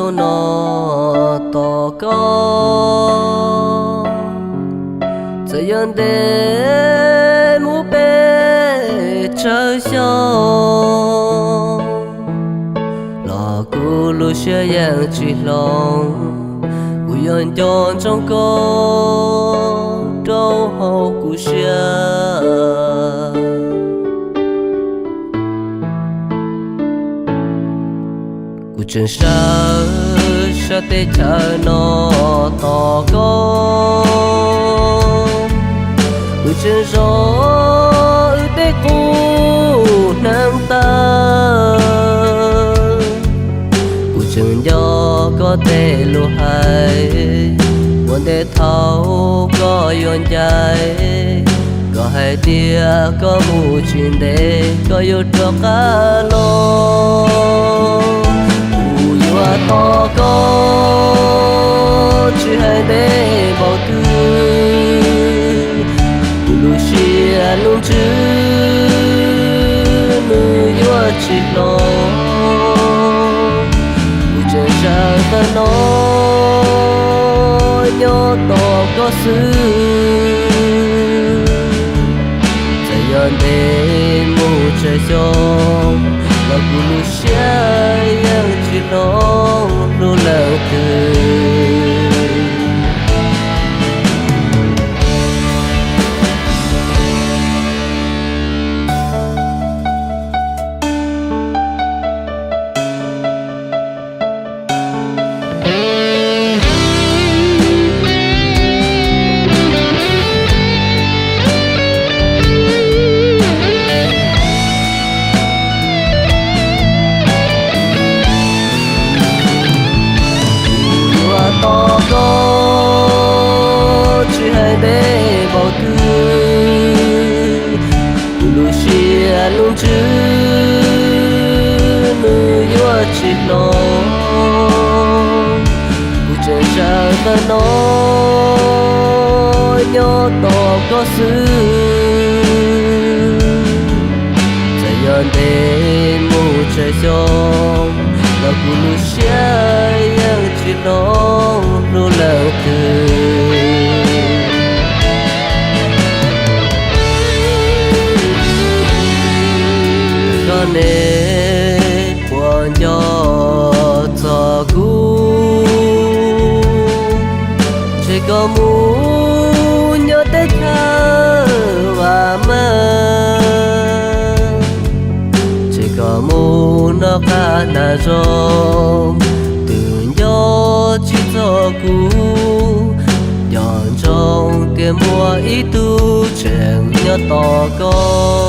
Hnub no tos koj, txawm yuav ntev mus pes tsawg xyoo, los kuv lub siab yeej tsis hloov. Kuv yuav nco ntsoov koj rau hauv kuv siab. Kuv tseem sawv sab teb chaws no tos koj, kuv tseem zov wb tej qub hneev taw. Kuv tseem nco koj tej lus hais, ua ntej thaum koj yuav ncaim, koj hais tias koj mus tsis ntev koj yuav rov qab los. Kuv yuav tos koj tsis hais ntev npaum twg, kuv lub siab lub ntsws nws yuav tsis hloov. Kuv tseem sawv ntawm no nyob tos koj xwb. Txawm yuav ntev mus tsawg xyoo, los kuv lub siab yeej tsis hloov hlub leej twg. Kuv yuav tos koj tsis hais ntev npaum twg, kuv lub siab lub ntsws nws yuav tsis hloov. Kuv tseem sawv ntawm no nyob tos koj xwb. Txawm yuav ntev mus tsawg xyoo, los kuv lub siab yeej tsis hloov hlub leej twg. Koj ne, puas nco txog kuv? Ntshe koj mus nyob teb chaws vam meej, ntshe koj mus noj qab hnav zoo, twb nco tsis txog kuv. Nco ntsoov tias muaj ib tug tseem nyob tos koj.